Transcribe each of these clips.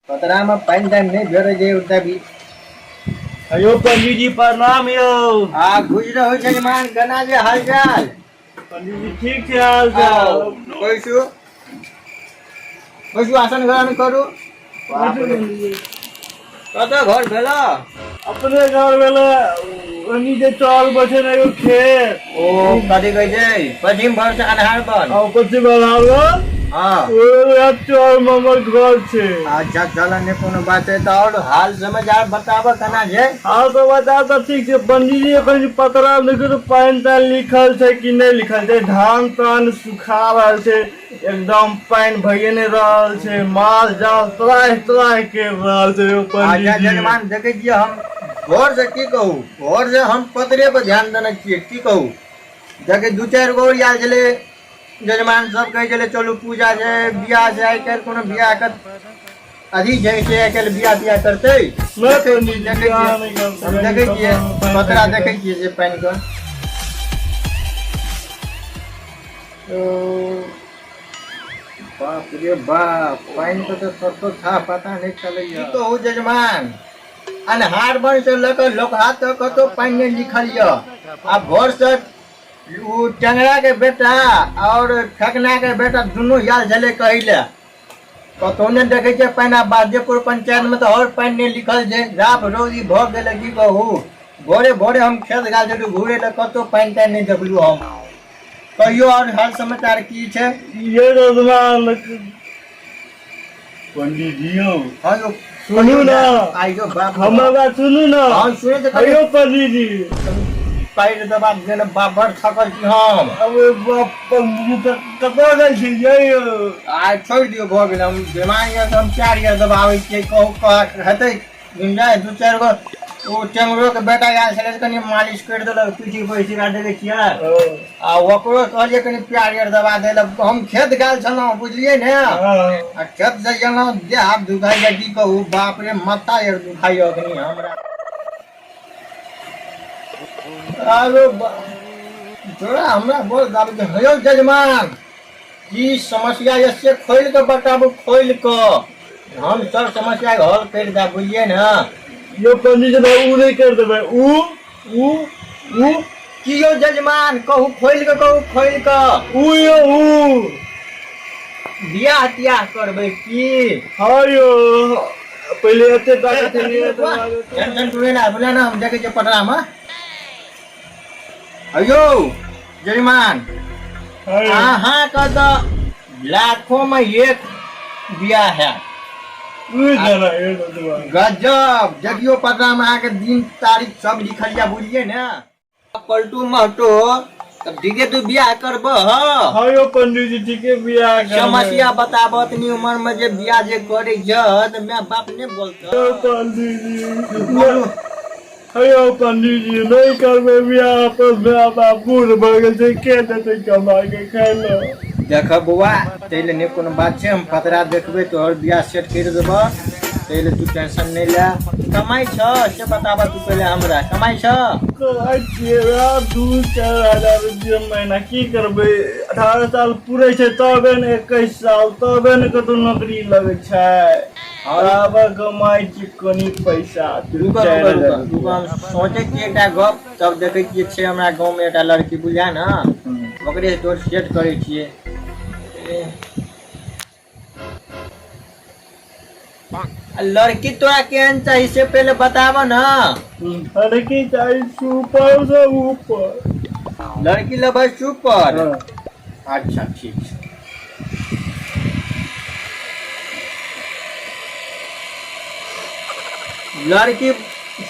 पतरामे पानि तानि नहि भेटै छै ओतऽ भी। अयो पंडीजी प्रणाम यौ। आ खुश रहू जजमान, केना जे हालचाल? पंडीजी ठीक छै हाल चाल। बैसू बैसू, आसन ग्रहण करू। कतऽ घर भेल? अपने घर भेल, ओनी जे चल बचे ने एगो खेत। ओ कथी कहै छै, पश्चिम भर से अन्हार बन। आ पश्चिम अन्हार बन। हाँ। ओ चौर में हमर घर छै। अच्छा चल, नहि कोनो बात है। तऽ आओर हाल समाचार बताबऽ, केना छै? हाल समाचार तऽ ठीक छै पंडीजी। एखन पतरा देखियौ तऽ पानि तानि लिखल छै कि नहि लिखल छै? धान तान सुखा रहल छै एकदम, पानि भइए नहि रहल छै, माल जाल त्राहि त्राहि करि रहल छै यौ अच्छा पंडीजी। जजमान, देखै छियै हम भोर से, की कहू, भोर से हम पतरे पर ध्यान देने छियै। की कहू, देखै दू चारि गो आयल छलै जजमान, सब कहै छलै चलू पूजा छै, बियाह छै। आइ काल्हि कोनो बियाह के अथी छै से आइ काल्हि बियाह तियाह करतै? नहि देखै पंडीजी, छियै, देखै बियाह छियै। नहि करतै। हम देखै छियै पतरा, देखै छियै जे पानि के। ओ बाप रे बाप, पानि के तऽ कतौ था पता नहि चलैया। की कहू जजमान, अन्हार बन से लऽ कऽ लोकहा तक कतौ पानि नहि लिखल यऽ। आ भोर से ओ टेंगरा के बेटा और फेकना के बेटा दुनू आयल छलै कहै लए, कतौ नहि देखै छियै पानि। आ बाजेपुर पंचायत मे तऽ आओर पानि नहि लिखल छै। राफ रौदी भऽ गेलै। की कहू, भोरे भोरे हम खेत गेल छलहुँ घुरै लए, कतौ पानि तानि नहि देखलहुँ हम। कहियो आओर हाल समाचार की छै? ये रजमान पंडीजी यौ। हँ यौ। सुनू ने। आइयो बाप। हमर बात सुनू ने। हँ, सुनै तऽ। अयो पंडीजी। पैर दबा देने, बाप, बड़ थकल छी हम। अब बाप, पंडीजी तऽ कतऽ गेल छी यौ? आइ छोड़ि दियौ, भऽ गेल। हम बीमार यऽ तऽ हम 4 यार दबाबै छियै। कहू, कह हेतै जाय। दू चारि गो ओ टेंगरो के बेटा आयल छलै, कनि मालिश करि देलक पीठी पर सिखा देने छियै। आ ओकरो कहलियै कनि प्यार आर दबा दै लए। हम खेत गेल छलहुँ, बुझलियै ने? आ खेत से गेलहुँ, देह हाथ दुखाइया। की कहू, बाप रे, माथा आर दुखाइया अखनी हमरा। आरो तोरा हमरा बोल दाबे के। हेयौ जजमान, की समस्या यऽ से खोलि कऽ बताबू, खोलि कऽ। हम सब समस्या के हल करि देब, बुझलियै ने? यौ पंडीजी, उ नहि कर देबै, उ उ उ। की यौ जजमान, कहू, खोलि कऽ कहू, खोलि कऽ। उ यौ, उ। बियाह तियाह करबै की? हाँ यौ, पहिले एते ताकत छलियै। टेंशन टूरे ना बोले ना, हम देखै छियै पटरामे। अयो जजमान, अहाँके तऽ लाखों में एक बियाह है। गजब, देखियो पटरामे अहाँके दिन तारीख सब लिखल यऽ, बुझलियै ने? पलटू महतो, तब ठीके तू बियाह करबह? हाँ यौ पंडीजी, ठीके बियाह करबै। समस्या बताबह, तनी उमर में जे बियाह जे करै छ तऽ माय बाप नहि बोलतह? यौ पंडीजी, यौ पंडीजी, नहि करबै बियाह। अपन माय बाप बूढ़ भऽ गेल छै, के देतै कमा के खाय लए? देख बौआ, ताहि लए नहि कोनो बात छै। हम पतरा देखबै, तोहर बियाह सेट करि देबह, ताहि लए तू टेंशन नहि ले। कमाइ छ से बताबह तू पहिले हमरा, कमाइ छ? कमाइ छियै वएह 2-4 हजार रुपया महीना। की करबै, 18 साल पूरे छै तबे ने, 21 साल तबे ने कतौ नौकरी लगै छै। आब कमाइ छी कनि पैसा। रुको। चारि रुको। हजार रुको रुको, रुपया। हम सोचै छियै एकटा गप। तब देखै छियै, छै हमरा गाँवमे एकटा लड़की, बुझा ने, ओकरे तोर सेट करै छियै। आ लड़की तोरा केहन चाही से पहिले बताब न। लड़की चाही सुपर से ऊपर। लड़की लेबै सुपर? हाँ। अच्छा ठीक छै। लड़की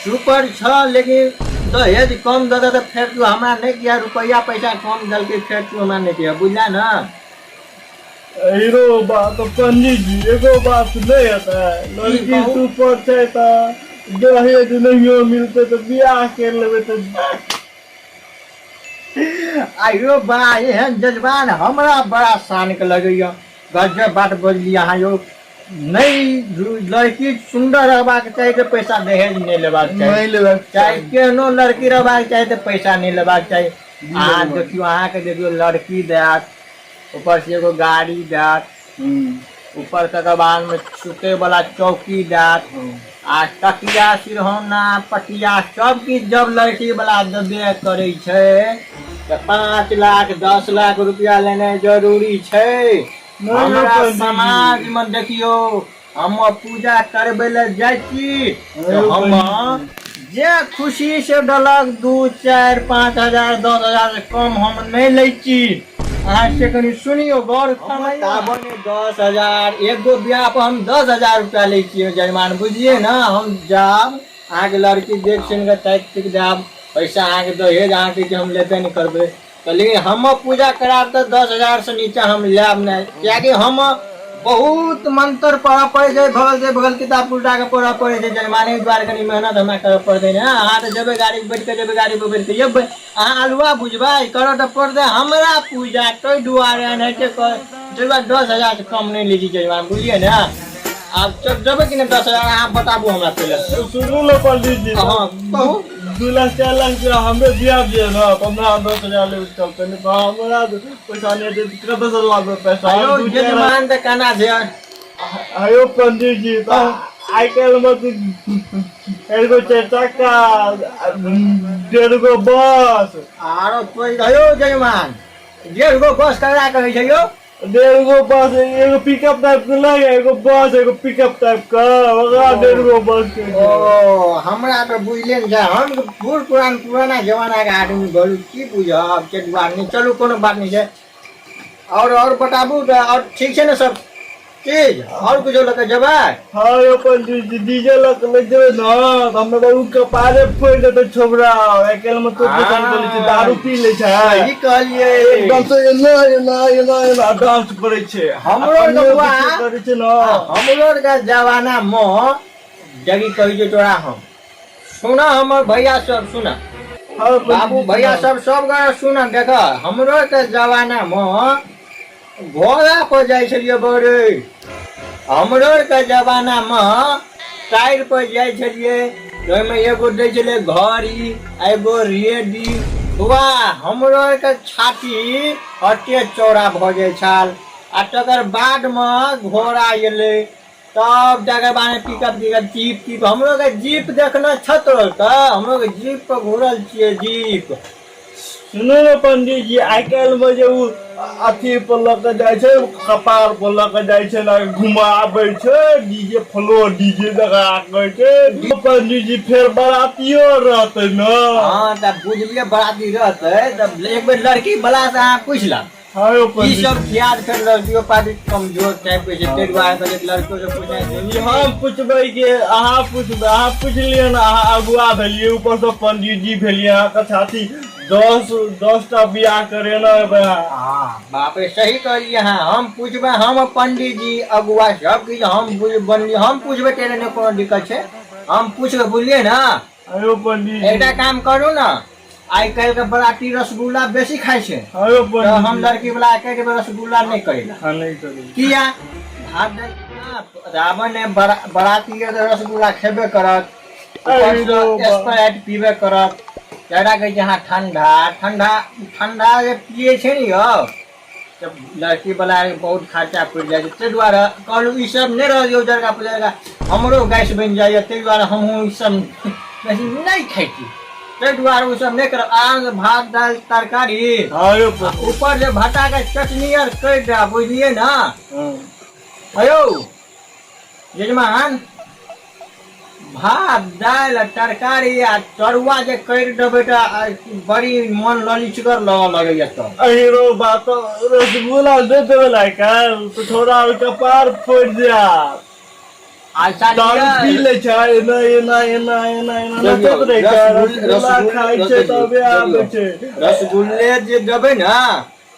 सुपर छ, लेकिन दहेज कम दऽ दे तऽ फेर तू हमरा नहि किया, रुपैआ पैसा कम देलकै, फेर तू हमरा नहि किया, बुझला ने? हीरो बात पंडीजी, एगो बात नहि हेतै? लड़की कहू? सुपर छै तऽ दहेज नहियो मिलतै तऽ बियाह कर लेबै तऽ। आइयो बा, एहन जजमान हमरा बड़ा शान के लगैया। गजब बात बजली अहाँ यौ। नहि, लड़की सुन्दर रहबाक चाही तऽ पैसा दहेज नहि लेबाक चाही। नहि लेबाक चाही। चाही। केहनो लड़की रहबाक चाही तऽ पैसा नहि लेबाक चाही। अहाँ देखियौ, अहाँके देखियौ, लड़की देत, ऊपर से एगो गाड़ी देत। ऊपर तकर बादमे सुतैवला चौकी देत आ तकिया सिरहौना पटिया सब किछु जब लड़की वाला देबे करै छै तऽ 5 लाख 10 लाख रुपया लेनाइ जरूरी छै। नहि यौ हमरा पंडीजी। समाजमे देखियौ, हम पूजा करबै लए जाइ छी तऽ यौ हम पंडीजी। जे खुशी से देलक 2, 4, 5 हजार, 10 हजार से कम हम नहि लै छी। अहाँ से कनि सुनियौ गौर। सावन 10,000, एगो बियाह पर हम 10,000 रुपया लै छियै जजमान, बुझलियै ने? हम जाब अहाँके लड़की देख सुनि कऽ ताकि तुकि देब, पैसा अहाँके दहेज अहाँके जे हम लेबे नहि करबै तऽ, लेकिन हम पूजा करायब तऽ 10,000 से नीचा हम लेब नहि, कियाकि हम बहुत मंत्र पढ़ऽ पड़ै छै, बगल से बगल किताब उल्टा के पढ़ऽ पड़ै छै जजमाने दुआरे कनि मेहनत हमरा करऽ पड़तै ने। अहाँ तऽ जेबै गाड़ी पर बैठ कऽ, जेबै गाड़ी पर बैठ कऽ जेबै, अहाँ अलुआ बुझबै, करऽ तऽ पड़तै हमरा पूजा, ताहि दुआरे एनाहिते कर ताहि दुआरे 10,000 से कम नहि लै छी जजमान, बुझलियै ने? आब चल देबै कि नहि 10,000, अहाँ बताबू हमरा पहिले। सुनू ने पंडीजी। हँ, कहू। 2 लाख 4 लाख रुपया हमरे दिया दिए ना, 15 10,000 ले चलते नहीं तो हमरा पैसा नहीं दे, कतऽ से लाबे पैसा? अयो दू चारि जजमान तऽ केना छै? अयो पंडीजी, तऽ आइ काल्हि मे तऽ एगो चारि चक्का, 1.5 गो बस। आरो कोई अयो जजमान, 1.5 गो बस ककरा कहै छै यौ? 1.5 गो बस, एगो पिकअप टाइप के लगे, एगो बस, एगो पिकअप टाइप के, ओकरा 1.5 गो बस कहै छै। ओ हमरा तऽ बुझले नहि छै, हम बूढ़ पुरान पुराना जमानाके आदमी बोलू की बुझब के दुआरे नहि। चलू, कोनो बात नहि छै। आओर बताबू तऽ, आओर ठीक छै ने सब चीज? आओर कुछो लऽ कऽ जेबै? हाँ यौ पंडीजी, डीजे लऽ के लग जेबै ने तऽ हमरा उ कपारे फोड़ि देतै छोबरा। आइ काल्हि मे तो पसंद करै छै, दारू पी लै छै। सही कहलियै। एकदम से एना एना एना एना डांस करै छै। हमरो आ कनियो बबुआ। किछो करै छै ने। हमरो आरके जमानामे जगी कहै छै तोरा हम, सुना हमर भैया सब, सुना। हाँ, पंडीजी, बाबू भैया सब, सब गोरा सुन, देख, हमरो के जमाना मे घोड़ा पर जाइ छलियै बड़े, हमरो के जमाना मे टायर पर जाइ छलियै, ओहिमे एगो दै छलै घड़ी आ एगो रेडी। वाह, हमरो के छाती अते चौड़ा भऽ जाइ छल। आ तकर बादमे घोड़ा एलै, तब तकर बादमे पिकअप तिकअप, जीप तीप। हमरो के जीप देखने छत तऽ हमरो के जीप पर घुरल छियै जीप। सुनू ने पंडीजी, आइ काल्हि मे जे उ अथी पर लऽ के जाइ छै, कपार पर लऽ के जाइ छै ने, घुमाबै छै डीजे, फ्लो डीजे लगा के छै पंडीजी, फेर बरातियो रहतै ने? हँ, तऽ बुझलियै, बराती रहतै तऽ एक बेर लड़की बला से अहाँ पूछि लब। हाँ यौ ई पंडीजी। सब खियाल फेर लड़कियो पार्टी कमजोर टाइप के छै, ताहि दुआरे कहलियै लड़कियो से पूछनाइ जरूरी। हम पुछबै कि अहाँ पुछबै? अहाँ पुछलियै ने, अहाँ अगुआ भेलियै, ऊपरसँ पंडीजी भेलियै, अहाँके छाती दस 10 टा बियाह करेना हेबै अहाँ। हाँ बाप रे, सही कहलियै अहाँ। हम पूछबै, हम पंडीजी अगुआ सब किछु हम बुझ बनलियै, हम पूछबै, तेरे नहि कोनो दिक्कत छै, हम पूछबै, बुझलियै ने? अयो पंडीजी। एकटा काम करू ने, आइ काल्हि के बराती रसगुल्ला बेसी खाइ छै। अयो तऽ हम पंडीजी। लड़की वाला कहि देबै रसगुल्ला नहि करै लए। हाँ, नहि करी। किया? भात दालि रावण ने बराती के तऽ रसगुल्ला खेबे करत, अरे रो बा। स्प्राइट पीबे करत। जकरा कहै छै अहाँ ठंडा ठंडा ठंडा जे पियै छै ने यौ, तऽ लड़की वाला के बहुत खर्चा पड़ि जाइ छै। ताहि दुआरे कहलहुँ ई सब नहि रहल यौ, जरगा पुजरगा हमरो गैस बनि जाइए, ताहि दुआरे हमहूँ ई सब बेसी नहि खाइ छी, ताहि दुआरे ओ सब नहि करब। आरामसँ भात दालि तरकारी। हाँ यौ पंडीजी। ऊपर जे भट्टाके चटनी आर करि देब, बुझलियै ने? हाँ। अयौ यजमान, भात दालि आ तरकारी आ तरुआ जे करि देबै तऽ बड़ी मन ललिचगर लगऽ लगैया तब। अहिरो बात, रसगुल्ला दे देबै लाइक तऽ थोड़ा कपार फोड़ि जायत। अच्छा। दारू पी लै छै, एना एना एना एना एना नचैत रहै छै, रसगुल्ला खाइ छै तबे आबै छै। रसगुल्ले जे देबै ने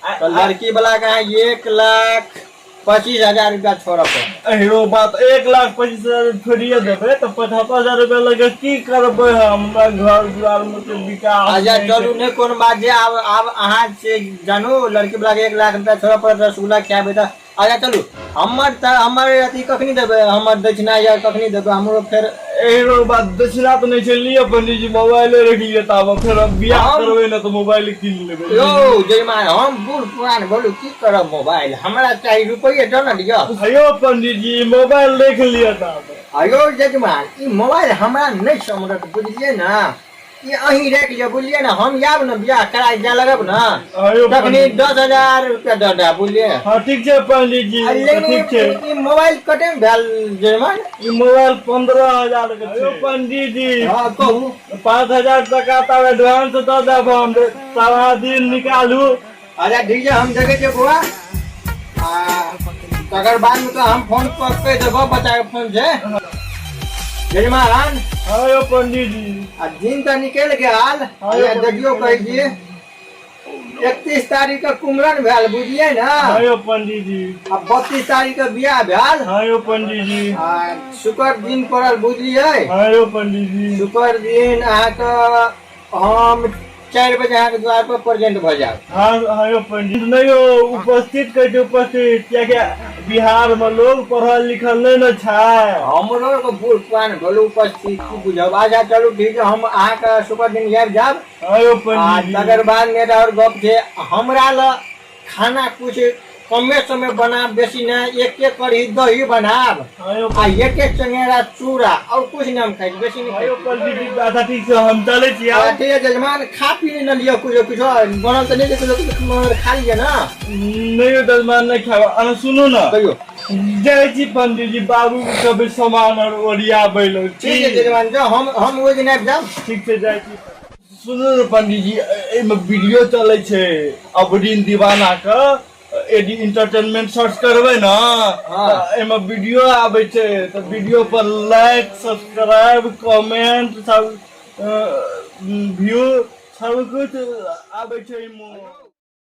तऽ लड़की वाला के अहाँ 1,25,000 रुपया छोड़ऽ पड़त। अहिरो बात, 1,25,000 छोड़िए देबै तऽ 75,000 रुपया लगे की करबै हम? हमरा घर दुआर मे तऽ विकास अच्छा नहि चलू छै। नहि कोनो बात जे आब आब अहाँ से जानू, लड़की वाला के 1 लाख रुपया छोड़ऽ पड़त रसगुल्ला खियाबै तऽ। अच्छा चलू, हमर तऽ हमर अथी कखनी देबै? हमर दक्षिणा या कखनी देबै हमरो फेर? एहनो बात दक्षिणा तऽ नहि छै। लिअ पंडीजी, मोबाइले रखि लिअ, ताबे फेर हम बियाह करबै ने तऽ मोबाइल कीन लेबै। यौ जजमान, हम बूढ़ पुरान बोलू, की करब मोबाइल? हमरा चाही रुपैए, दऽ ने दिअ। अयो पंडीजी, मोबाइल रखि लिअ ताबे। अयो जजमान, ई मोबाइल हमरा नहि समरत, बुझलियै ने? ई अहीं राखि लिअ, बुझलियै ने? हम आयब ने बियाह कराय जाय लगब ने, अयो तखनी पंडीजी। 10,000 रुपया दऽ देब, बुझलियै? हँ, ठीक छै पंडीजी। आ लेकिन ठीक छै। ई मोबाइल कते मे भेल जजमान? ई मोबाइल 15,000 के छै पंडीजी। हँ, कहू। 5,000 टका तब एडवांस दऽ देब हम, सारा दिन निकालू। अच्छा ठीक छै, हम देखै छियै बौआ, आ तकर बादमे तऽ हम फोन कऽ कहि देबऽ बच्चाके फोन छै जजमान। हँ यौ पंडीजी। आ दिन तऽ निकलि गेल। हँ यौ। आ देखियौ, कहै छी 31 तारीख के कुमरन भेल, बुझलियै ने? हँ यौ पंडीजी। आ 32 तारीख के बियाह भेल। हँ यौ पंडीजी। आ शुक्र दिन पड़ल, बुझलियै? हँ यौ पंडीजी। शुक्र दिन अहाँके हम 4 बजे अहाँके द्वार पर प्रेजेंट भऽ जायब। हाँ हाँ यौ पंडित, नहि यौ, उपस्थित कहै छै उपस्थित, कियाकि बिहार मे लोग पढ़ल लिखल नहि ने छै। हमरो आरके बूढ़ पुरान भेलू उपस्थित की बुझब। अच्छा चलू ठीक छै, हम अहाँके शुक्र दिन आबि जायब। हाँ यौ आ पंडित जी। तकर बाद मे एकटा आओर गप छै, हमरा लए खाना कुछ कमे समय बनाब, बेसी नहि, एक एक कढ़ी दही बनाब हाँ यौ। आ एक एक चंगेरा चूड़ा, और कुछ नहि हम खाइ छी, बेसी नहि हाँ यौ खाइ छी। पंडित जी, अच्छा ठीक छै, हम चलै छी आ, आब। ठीक है जजमान, खा पी न लिअ, कुछो कुछो बनल तऽ नहि छै, कुछो कुछो मगर खा लिअ ने। नहि यौ जजमान, नहि खायब। अहाँ सुनू ने। कहियौ। जाइ छी पंडित जी, बाबू के कहबै सामान आर ओरियाबै लए। ठीक है जजमान, जाउ, हम ओहि दिन आबि जायब। ठीक छै, जाइ छी। सुनू ने पंडीजी, एहिमे वीडियो चलै छै अबरीन दीवाना के, एडी इंटरटेनमेंट सर्च करबै ने तऽ एहिमे वीडियो आबै छै, तऽ वीडियो पर लाइक, सब्सक्राइब, कमेंट सब, व्यू सब कुछ आबै छै एहिमे।